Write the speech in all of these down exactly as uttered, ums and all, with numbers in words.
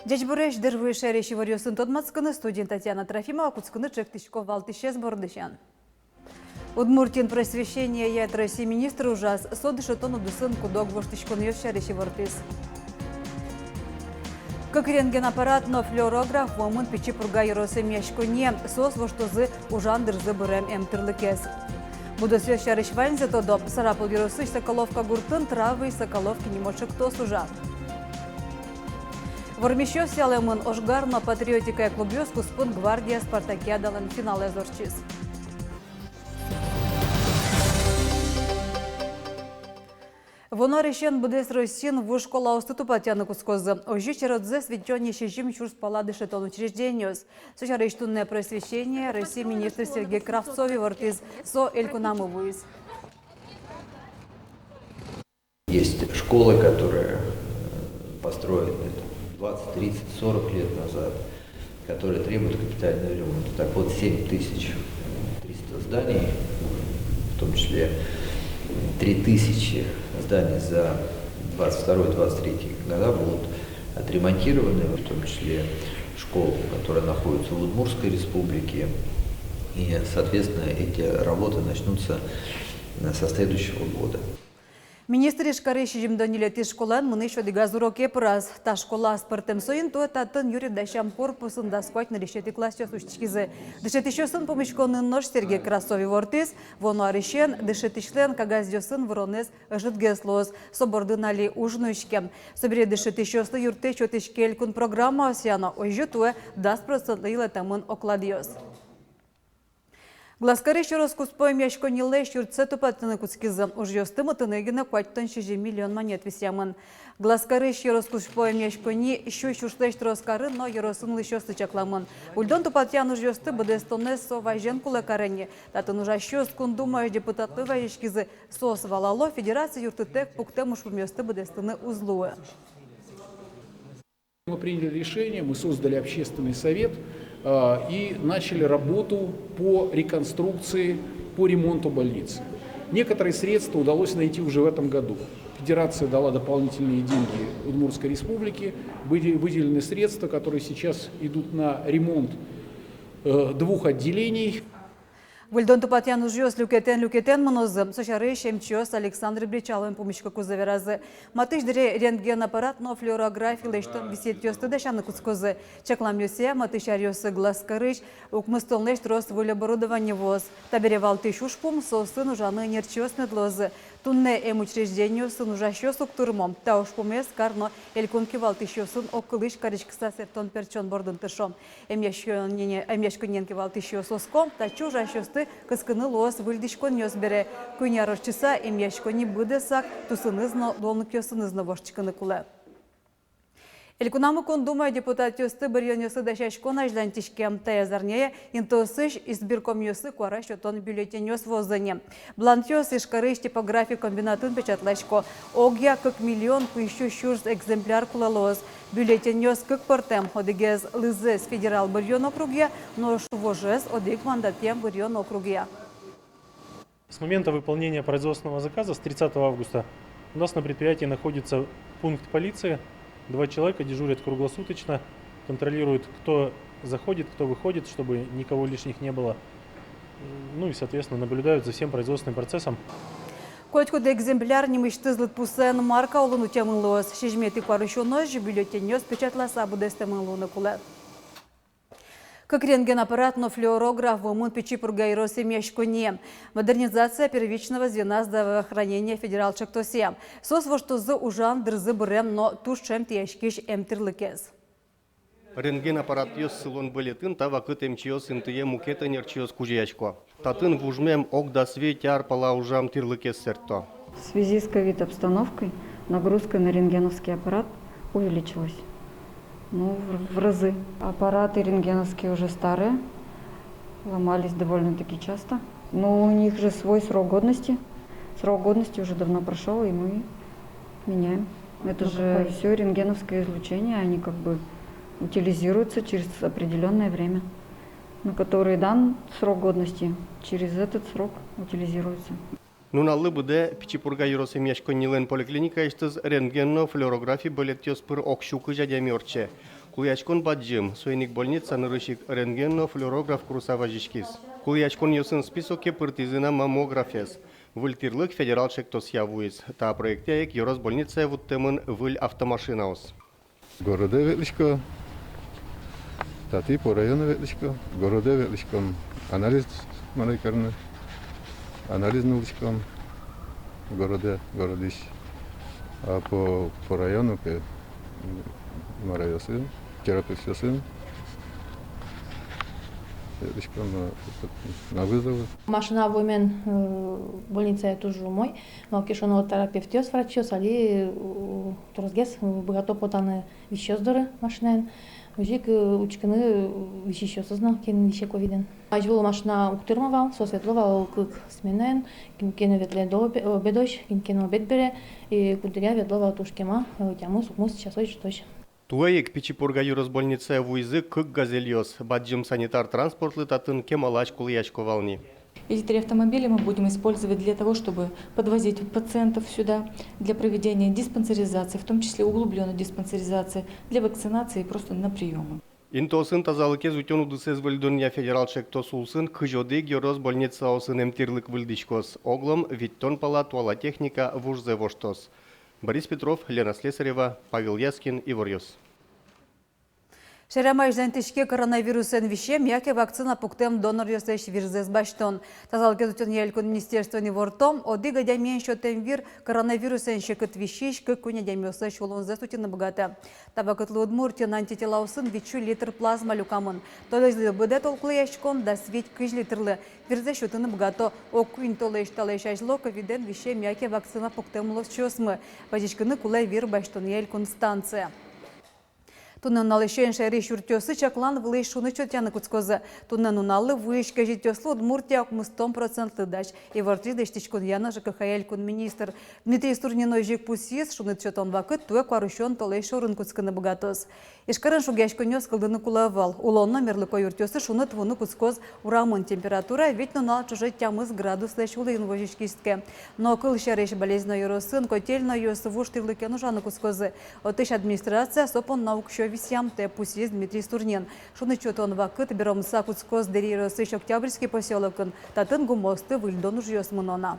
Ӟечбуресь! Дыр вуиз шаерысь иворъёсын тодматскыны. Студиын Татьяна Трофимова. Кутскыны чектӥсько валтӥсез бордысен. Удмуртиын просвещенияя Россиысь министр ужаз. Со дышетон удысын куд-ог воштӥськонъёс сярысь ивортӥз. Кык рентген аппарат но флюорограф вуэмын Пичи Пурга ёрос эмъяськонние. Соос воштозы ужан дырзы бырем эмтӥрлыкез. Будосъёс сярысь ваньзэ тодо. Сарапул ёросысь Соколовка гуртын «Травы Соколовки» нимо ӵектос ужа. Вормисьёс ялэмын. Ожгар но «Патриотикая» клубъёс куспын «Гвардия» спартакиадалэн финалэз ортчиз. Вуоно арысен быдэс Россиын вуж школаосты тупатъяны кутскозы. Озьы чередзэс витё ни сизьым сюрс пала дышетон учреждениос. Со сярысь туннэ просвещенияя Россиысь министр Сергей Кравцов ивортӥз. Со элькунамы вуиз. Есть школы, которые, э, построены там двадцать, тридцать, сорок лет назад, которые требуют капитального ремонта. Так вот, семь тысяч триста зданий, в том числе три тысячи зданий за двадцать второй, двадцать третий года будут отремонтированы, в том числе школ, которые находятся в Удмуртской Республике. И, соответственно, эти работы начнутся, э, со следующего года. Министр Ижкарысь сизьымдон ньылетӥ школаын мынӥсь одӥгаз уроке пыраз. Та школа аспӧртэмзэ ини туэ татын юри дасям корпусын дас куать-нырысетӥ классъёс усьтӥськизы. Дышетӥсьёсын пумиськонын нош Сергей Кравцов ивортӥз: вуоно арысен дышетӥсьлэн кагазъёсын выронэз ӧжытгес луоз. Со бордын али уж нуиське. Собере дышетӥсьёслы юрттэт сётӥське элькун программаосъя но. Озьы туэ дас процентлы йылэтэмын окладъёс. Глазкарысь ёроскуспо эмъяськоннилэсь юртсэ тупатыны кутскизы. Ужъёсты мытыны гинэ куатьтон сизьым миллион манет висъямын. Глазкарысь ёроскуспо эмъяськонни сю сюрслэсь трос карын но ёросын улӥсьёслы чакламын. Выльдон-тупатъян ужъёсты быдэстонэз со вазен кулэ каре ини. Татын ужасьёс Кун Думаысь депутатлы вазиськизы. Соос валало: федерация юрттытэк пуктэм ужпумъёсты быдэстыны уз луы. Мы приняли решение, мы создали общественный совет, а, и начали работу по реконструкции, по ремонту больницы. Некоторые средства удалось найти уже в этом году. Федерация дала дополнительные деньги Удмуртской Республике, были выделены средства, которые сейчас идут на ремонт, э, двух отделений. Выльдон-тупатъян ужъёс люкетэн-люкетэн мынозы. Со сярысь эмчиос Александр Бречаловен пумиськыкузы веразы. Матысь дыре рентген аппарат но флюорографи лэсьтон висъетъёсты дасяны кутскозы. Чакламъёсъя, матысь аръёсы Глазкарысь укмыстонлэсь трос выль оборудование вуоз. Табере валтӥсь ужпум — соосын ужаны ӧнерчиос мед луозы. Туннэ эмучреждениосын ужасьёс уг тырмо. Та ужпумез кар но элькун кивалтӥсьёсын огкылысь кариськыса сэрттон-пертчон бордын тыршо. Эмъяськонние-, эмъяськонниен кивалтӥсьёс оско: татчы ужасьёсты кыскыны луоз выльдӥськонъёс бере. Куинь ар ортчыса эмъяськонни быдэсак тусыныз но, луонлыкъёсыныз но воштӥськыны кулэ. Элькунамы Кун Думае депутатъёсты быръёнъёслы дасяськон азьланьтӥське. Таяз арняе интыосысь избиркомъёсы куара сётон бюллетеньёс вуозы ини. Бланкъёс Ижкарысь типографи комбинатын печатласько. Огъя кык миллион куинь сю сюрс экземпляр кулэ луоз. Бюллетеньёс кык пӧртэм: одӥгез лызэз федерал быръён округъя, нош вожез одӥг мандатъем быръён округъя. С момента выполнения производственного заказа, с тридцатого августа, у нас на предприятии находится пункт полиции. Два человека дежурят круглосуточно, контролируют, кто заходит, кто выходит, чтобы никого лишних не было. Ну и, соответственно, наблюдают за всем производственным процессом. Котькуд экземпляр нимысьтыз лыдпусэн, марка улын утемын луоз. Сизьыметӥ куарусёнозь бюллетеньёс печатласа быдэстэмын луыны кулэ. Кык рентген аппарат но флюорограф вуэмын Пичи Пурга ёрос эмъяськонние. «Модернизация первичного звена здравоохранения» федерал ӵектосъя. Соос воштозы ужан дырзы бырем но туж ӵем тӥяськись эмтӥрлыкез. Рентген аппаратъёс сылон бӧлетын та вакыт эмчиос интые мукет ӧнерчиос кузёясько. Татын вужмем ог дас вить ар пала ужам тӥрлыкез сэртто. В связи с ковид обстановкой нагрузка на рентгеновский аппарат увеличилась. Ну, в, в разы. Аппараты рентгеновские уже старые, ломались довольно-таки часто. Но у них же свой срок годности. Срок годности уже давно прошёл, и мы меняем. Это же всё рентгеновское излучение, они как бы утилизируются через определённое время, на которое дан срок годности, через этот срок утилизируются. Нуналлы быдэ Пичи Пурга ёрос эмъяськоннилэн поликлиникаысьтыз рентген но флюорографи бӧлетъёс пыр ог сю кызь адями ортче. Кулэяськон бадӟым, соин ик больница нырысь ик рентген но флюорограф курыса вазиськиз. Кулэяськонъёсын списоке пыртӥзы на маммографез. Выль тӥрлык федерал ӵектосъя вуиз. Та проектъя ик ёрос больницае вуттэмын выль автомашинаос. Городэ ветлӥсько, татӥ по району ветлӥсько, городэ ветлӥськом, анализ мар ай карыны, анализ нуллӥськом городэ, городысь, а по, по району ке, маръёсын, терапевтъёсын ветлӥськом на, на вызовы. Машина вуэмен, э, больницае туж умой, малы ке шуоно терапевтъёс, врачъёс али, э, тросгес, э, быгато потаны висисьёс доры машинаен. Озьы ик, э, учкыны, э, висисьёсыз но, кин висе ковидэн. Азьвыл машина уг тырмы вал, соос ветло вал кык сменаен, кин ке но ветлэ до обе-, обедозь, кин ке но обед бере, и куддыръя ветло вал туж кема, э, тямыс, укмыс часозь, ӝытозь. Туэ ик Пичи Пурга ёрос больницае вуизы кык газельёс. Бадӟым санитар транспортлы татын кемалась кулэясько вал ни. Эти три автомобиля мы будем использовать для того, чтобы подвозить пациентов сюда для проведения диспансеризации, в том числе углублённой диспансеризации, для вакцинации и просто на приёмы. Интыосын тазалыкез утён удысэз выльдонъя федерал ӵектос улсын кызь одӥг ёрос больницаосын эмтӥрлык выльдӥськоз. Оглом витьтон пала туала техника вужзэ воштоз. Борис Петров, Лена Слесарева, Павел Яскин, «Иворъёс». Шаерамы азьланьтӥське коронавирусэн висем яке вакцина пуктэм доноръёслэсь вирзэс басьтон. Тазалыкез утёнъя элькун министерствоын ивортом: одӥг адямиен сётэм вир коронавирусэн секыт висись кык-куинь адямиослэсь улонзэс утьыны быгатэ. Та вакытлы Удмуртиын антителаосын витьсю литр плазма люкамын. Толэзьлы быдэ тол кулэяськон дас вить-кызь литрлы. Вирзэс сётыны быгато ог куинь толэзь талэсь азьло ковидэн висем яке вакцина пуктэм улосчиосмы. Вазиськыны кулэ вир басьтонъя элькун станцие. Туннэ нуналысен шаерысь юртъёсы чаклан вылысь шуныт сётъяны кутскозы. Туннэ нуналлы вуись кезьытъёслы Удмуртия укмыстон процентлы дась, ивортӥз лэсьтӥськонъя но ЖКХ-я элькун министр. Дмитрий Сурнин озьы ик пусйиз: шуныт сётон вакыт туэ куарусён толэзь шорын кутскыны быгатоз. Ижкарын шугъяськонъёс кылдыны кулэ ӧвӧл. Улон но мерлыко юртъёсы шуныт вуыны кутскоз урамын. Температура вить нунал ӵоже тямыс градуслэсь улын возиськиз ке но. Кылсярысь, Балезино ёросын котельнойёс вуж тӥрлыкен ужаны кутскозы. Отысь администрация со понна уксё висъямтэ, пусйиз Дмитрий Сурнин. Шуныт сётон вакыт беромса кутскоз Дэри ёросысь Октябрьский посёлокын. Татын гумыосты выльдон ужъёс мыно на.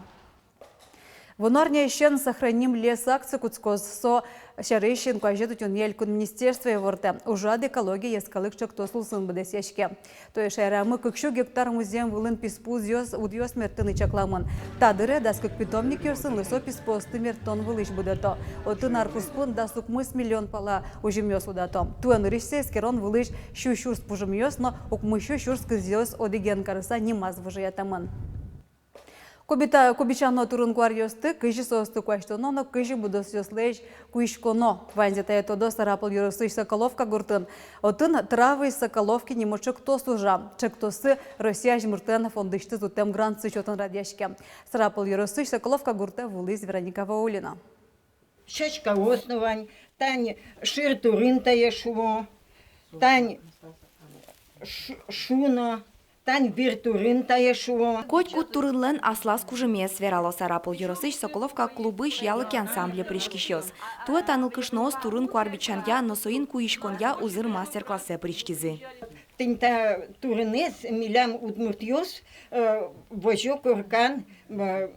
Вуоно арняысен «Сохраним лес» акци кутскоз. Со сярысь инкуазез утёнъя элькун министерство ивортэ. Ужрад «Экология» йӧскалык ӵектос улсын быдэсъяське. Туэ шаерамы кык сю гектар музъем вылын писпу удъёс, удъёс мерттыны чакламын. Та дыре дас кык питомникъёсын лысо писпуосты мерттон вылысь будэто. Отын ар куспын дас укмыс миллион пала узьымъёс удато. Туэ нырысьсэ эскерон вылысь сю сюрс пужымъёс но укмыс сю сюрс кызъёс одӥген карыса нимаз выжыятэмын. Кубита-, кубичано турын-куаръёсты, кызьы соосты куасьтоно но кызьы будосъёслэсь куиськоно. Ваньзэ тае тодо Сарапул ёросысь Соколовка гуртын. Отын «Травы из Соколовки» нимо ӵектос ужа. Ӵектоссы Россия азьмуртлэн фондысьтыз утэм грантсы сётон радъяське. Сарапул ёросысь Соколовка гуртэ вуылӥз Вероника Ваулина. Сяськаос но вань, тань шыр турын тае шуо, тань ш-, шуно, тань вир турын тае шуо. Котькуд турынлэн аслаз кужымез, верало Сарапул ёросысь Соколовка клубысь «Ялыки» ансамбле пыриськисьёс. Туэ та нылкышноос турын-куар бичанъя но соин куиськонъя узыр мастер-классэ пыриськизы. Тӥни та турынэз милям удмуртъёс, э, возё коркан, э,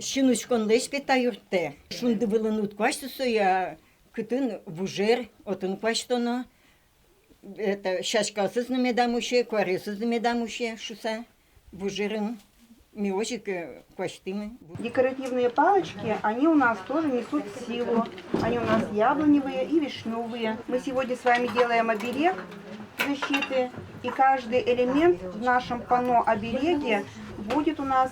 синучконлэсь, пе, та юрттэ. Шунды вылын уд куасьты сое, кытын вужер, отын куасьтоно. Это, сяськаосыз но медам усе, куаръёсыз но медам усе шуса, вужерын ми озьы ик, э, куасьтӥмы. Декоративные палочки, они у нас тоже несут силу. Они у нас яблоневые и вишнёвые. Мы сегодня с вами делаем оберег защиты, и каждый элемент в нашем панно-обереге будет у нас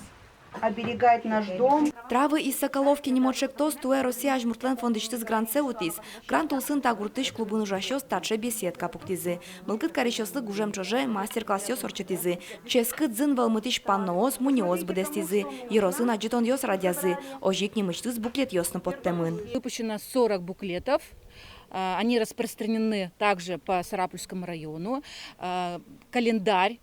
оберегать наш дом. «Травы из Соколовки» нимо ӵектос туэ Россия азьмуртлэн фондысьтыз грантсэ утӥз. Грант улсын та гуртысь клубын ужасьёс таӵе беседка пуктӥзы. Мылкыд карисьёслы гужем ӵоже мастер-классъёс ортчытӥзы. Ческыт зын вӧлмытӥсь панноос, мунёос быдэстӥзы. Ёросын адӟытонъёс радъязы. Озьы ик нимысьтыз буклетъёс но поттэмын. Выпущено сорок буклетов. А, они распространены также по Сарапульскому району. А, календарь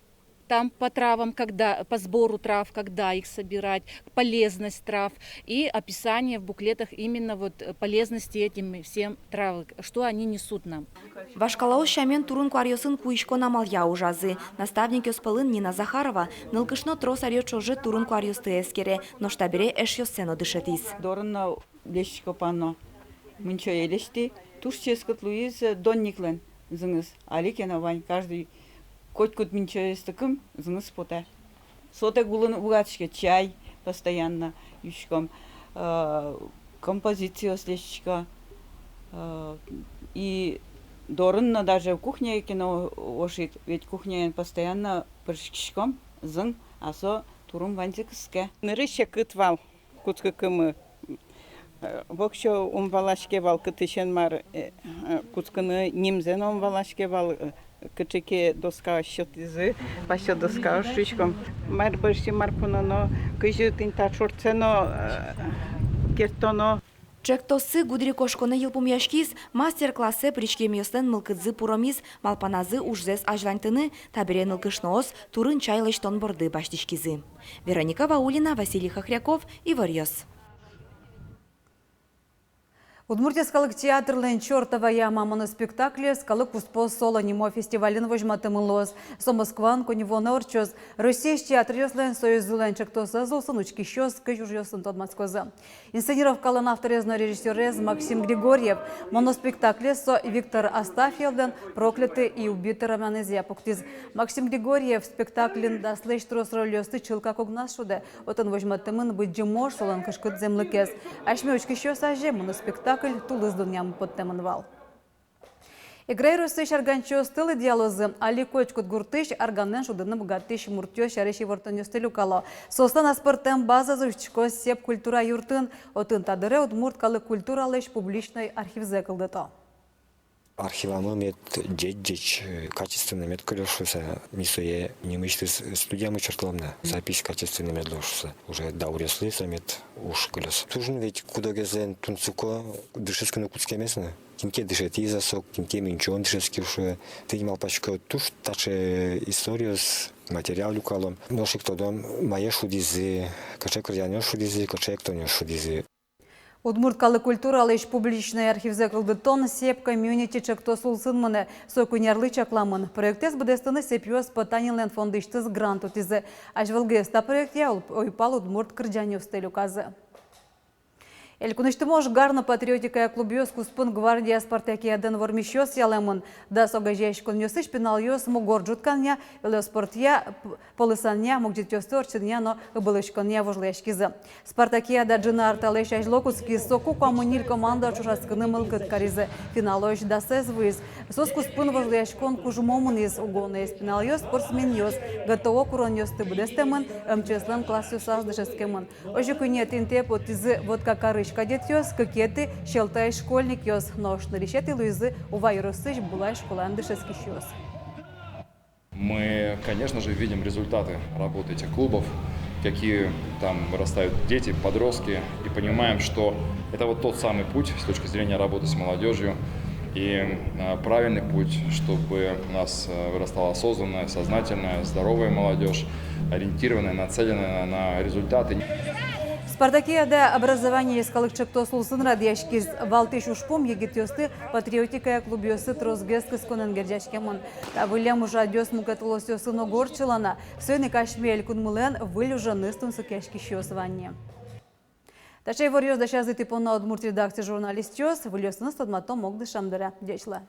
Там по травам, когда, по сбору трав, когда их собирать, полезность трав и описание в буклетах именно вот, э, полезности этим всем травы, что они несут нам. Вашкалаос сямен турын-куаръёсын куиськон амалъя ужазы. Наставникъёс пӧлын Нина Захарова. Нылкышно трос аръёс ӵоже турын-куаръёсты эскере, нош табере эшъёссэ но дышетӥз. Дорын но лэсьтӥсько панно. Мунчое лэсьтӥ, туж ческыт луиз, э, донниклэн зыныз. Али ке но вань, каждый котькуд мунчоез тыкым, зыныз потэ. Сотэк улын быгатӥське, чай постоянно юиськом, э, композициос лэсьтӥсько. Э, и дорын но, даже кухняе ке но ошид, ведь кухняен постоянно пыриськиськом, зын, а со турын ваньзэ кыске. Нырысь секыт вал кутскыкумы. Э, воксё ум валаське вал, кытысен мар, э, э, кутскыны, нимзэ но ум валаське вал, э, кыӵе ке доскаос сётӥзы, пасё доскаос шуиськом. Мар бӧрсьы мар куноно, кызьы тӥни та ӵортсэ но, э, керттоно. Ӵектоссы гудырикошконэ йылпумъяськиз, мастер-классэ пыриськемъёслэн мылкыдзы пуромиз, малпаназы ужзэс азьланьтыны. Табере нылкышноос турын чай лэсьтон борды басьтӥськизы. Вероника Ваулина, Василий Хохряков, «Иворъёс». Удмурт йӧскалык театрлэн «Чёртова яма» моноспектаклез «Калык куспо соло» нимо фестивалын возьматэмын луоз. Со Москваын коньывуонэ ортчоз. Россиысь театръёслэн союззылэн ӵектосэз улсын учкисьёс кызь ужъёсын тодматскозы. Инсценировкалэн авторез но режиссёрез Максим Григорьев. Моноспектаклез со Виктор Астафьевлэн «Прокляты и убиты» романэзъя пуктӥз. Максим Григорьев спектакльын даслэсь трос рольёсты чылкак огназ шудэ. Отын возьматэмын Быдӟым ож, солэн кышкыт зэмлыкез. Асьме учкисьёс азе моноспектакль тулыс дунъямы поттэмын вал. Эгра ёросысь арганчиосты лыдъялозы. Али котькуд гуртысь арганэн шудыны быгатӥсь муртъёс сярысь ивортонъёсты люкало. Соослэн аспӧртэм базазы усьтӥськоз Сеп культура юртын. Отын та дыре удмурт калык культуралэсь публичной архивзэ кылдыто. Архивамы мед ӟеч-ӟеч, э, качественный мед кылёз шуыса, ми сое нимысьтыз студиямы чортылом на, запись качественный мед луоз шуыса. Уже дауръёслы со мед уж кылёз. Туж но ведь кудогезлэн тунсыко дышетскыны кутскемез но. Кин ке дышетӥз-а со, кин ке минчон дышетски шуэ. Тӥни малпасько, туж таӵе историос, материал люкалом. Нош ик тодом, мае шудӥзы, кыӵе кырӟанъёс шудӥзы, кыӵе эктонъёс шудӥзы. Удмурт калык культуралэсь публичной архивзэ кылдытон Сеп комьюнити ӵектос улсын мынэ. Со куинь арлы чакламын. Проектэз быдэстыны Сепъёс Потанинлэн фондысьтыз грант утӥзы. Азьвылгес та проектъя уйпал удмурт кырӟанъёсты люказы. Элькунысьтымы ожгар но патриотикая клубъёс куспын «Гвардия» спартакиадаын вормисьёс ялэмын. Дас огазеяськонъёсысь пиналъёс мугор ӝутканъя, велоспортъя, п-, полысанъя, мугӟетъёсты ортчонъя но ыбылӥськонъя вожвылъяськизы. Спартакиада ӝыны ар талэсь азьло кутскиз. Соку куамын ньыль команда ӵошатскыны мылкыд каризы. Финалозь дасэз вуиз. Соос куспын вожвылъяськон кужмо мынӥз. Угонаез пиналъёс, спортсменъёс, ГТО куронъёсты быдэстэмын, МЧС-лэн классъёсаз дышетскемын. Озьы куинетӥ интые потӥзы Воткакарысь кадетъёс, кыкетӥ Сьӧлтаысь школьникъёс, нош нырысетӥ луизы Ува ёросысь Булай школаын дышетскисьёс. Мы, конечно же, видим результаты работы этих клубов, какие там вырастают дети, подростки, и понимаем, что это вот тот самый путь с точки зрения работы с молодёжью. И, а, правильный путь, чтобы у нас, э, вырастала осознанная, сознательная, здоровая молодёжь, ориентированная, нацеленная на, на результаты. Спартакиада «Образование» йӧскалык ӵектос улсын радъяськиз. Валтӥсь ужпум егитъёсты патриотикая клубъёсы тросгес кысконэн герӟаськемын. Та выллем ужрадъёс мукет улосъёсын уг ортчыло на. Соин ик асьме элькунмылэн выль уженыз тунсыкъяськисьёс вань ни. Таӵе иворъёс дасязы тӥ понна удмурт редакциысь журналистъёс. Выльёсыныз тодматом ук дышем дыре. Ӟеч луэ.